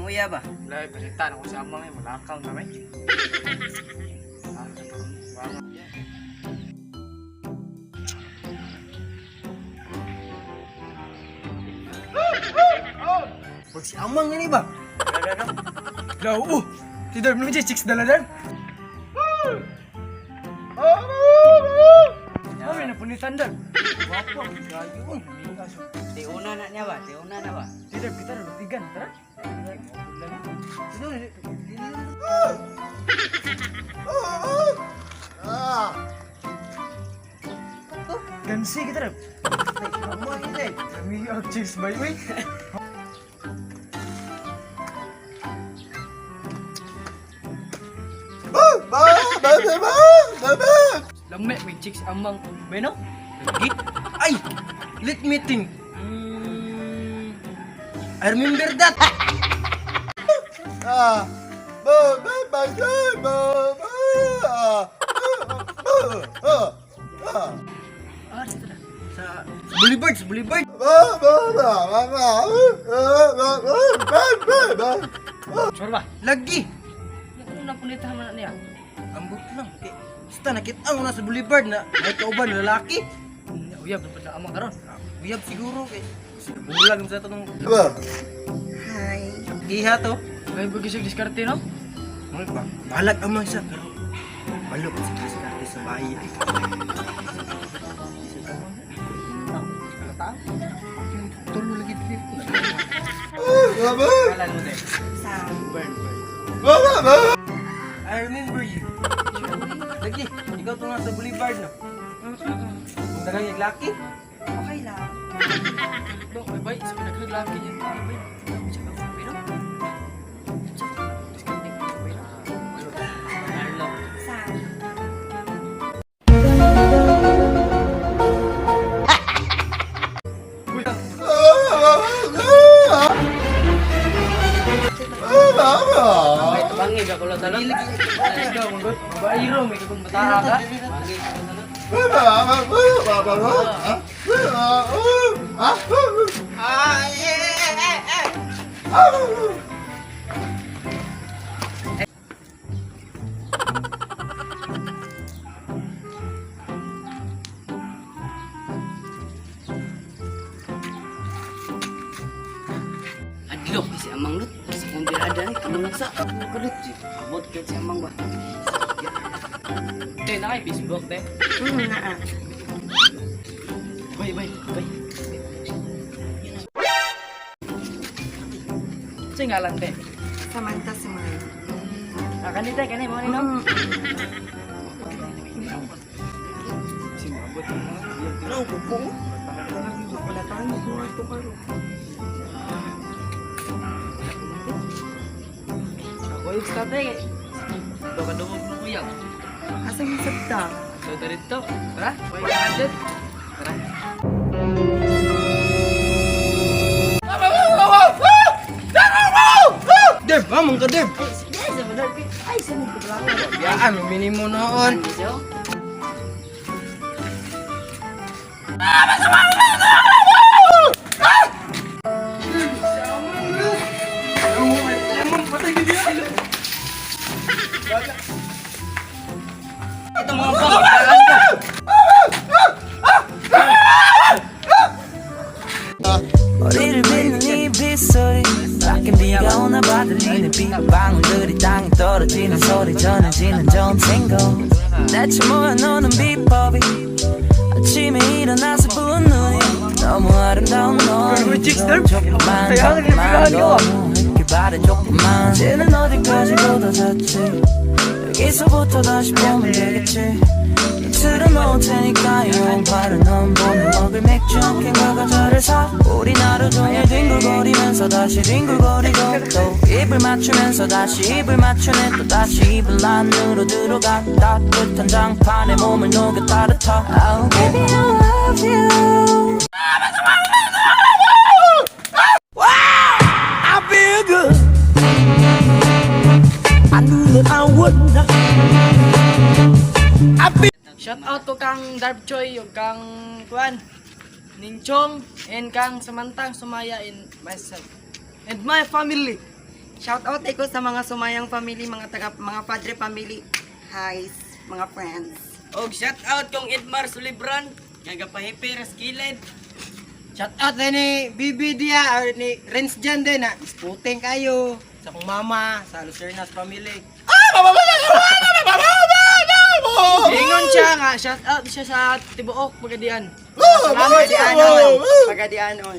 Ang uya ba? Lai, pasita na ko sa amang eh. Malakaw na may. Ah, ito. Wala. Pag si Amang ini ba? Lau, oh! Si Darb naman siya, chicks dala Darb. Mami, napunitan Darb. Wapo, gayo. Tiuna na niya ba? Tiuna na ba? Si Darb, kita na lutigan, tara. Gansi kita Darb. Amang ini. Kami ang chicks by way. Lame, may chicks amang. Bueno? Lagi. Ay! Let me think. I remember that. Ah, tara. Sa Boulevard, sa Boulevard. Sure ba? Lagi. Ano napunitan man na niya? Ambot lang. Kay, basta nakita mo na sa Boulevard na may kauban na lalaki. Uyab, dapat na amang karon. Uyab siguro kay. Bulag sa tanong. Hi. Iha to. May bagay siya diskarte, no? Ano ba? Balag amang siya pero balok sa diskarte sa bahay. Tulo lagi dito. Alam mo, te. Sa Burn, burn. I remember you. Lagi, ikaw to nga sa Boulevard no. Kung dagang yung laki. Okay lang. Bro, may bay, sa pinagkaglaki niya. Ay, bay. Siya ka, pero? Diskarte, bay, no? Arlo. Sa May tabangi ka kulo talon. Let's go, manggot. Babae ro, may kagong bata ka. Adlok si Amang lut. Sa kong birada ni kamu sa. Kadut si. Abot kay si Amang ba. Te, na kay Facebook te. Naa. Bay, bay, bay. Sa ngalan te. Samantha Sumay. Ah, kani te, kani mo ni no. Si mabot mo. Ano ko? Wala tayo mo ito karon. Ako yung sa te. Baka dumog mo kuya. Asa yung sabta? So dito. Tara, way ka dyan. Tara. Derb, amang ka derb. Ay, sa mo Ay, sa mo Yaan, minimo noon. Ito mga bang, ka. 머리를 빗는 이 빗소리 밖엔 비가 오나 봐. 들리는 빗방울들이 땅에 떨어지는 소리 전해지는 전생고 대체 뭐야 너는 비법이. 아침에 일어나서 부은 눈이 너무 아름다운 너. 조금만 조금만 더 이렇게 바래 조금만. 이제는 어디까지 걷어졌지. 여기서부터 다시 보면 되겠지. 틀어놓을 테니까요. 바로 넌 보내 먹을 맥주 한 캔과 과자를 사. 우린 하루 종일 뒹굴거리면서 다시 뒹굴거리고 또 입을 맞추면서 다시 입을 맞추네. 또 다시 입을 안으로 들어가. 따뜻한 장판에 몸을 녹여 따뜻하. Oh baby I love you. I feel good. I knew that I would not. I feel Shout out ko kang Darb Choi ug kang Kuan Ning Chong and kang Samantang Sumaya and myself and my family. Shout out ko sa mga Sumayang family, mga taga mga Padre family. Hi, mga friends. Og shout out kong Edmar Sulibran nga gapahipi ras kilid. Shout out din ni Bibi Dia or ni Renz Jan din na isputing kayo sa akong mama, sa Lucernas family. Ingon siya nga, shout out siya sa tibuok Pagadian. Pagadianon. Pagadianon.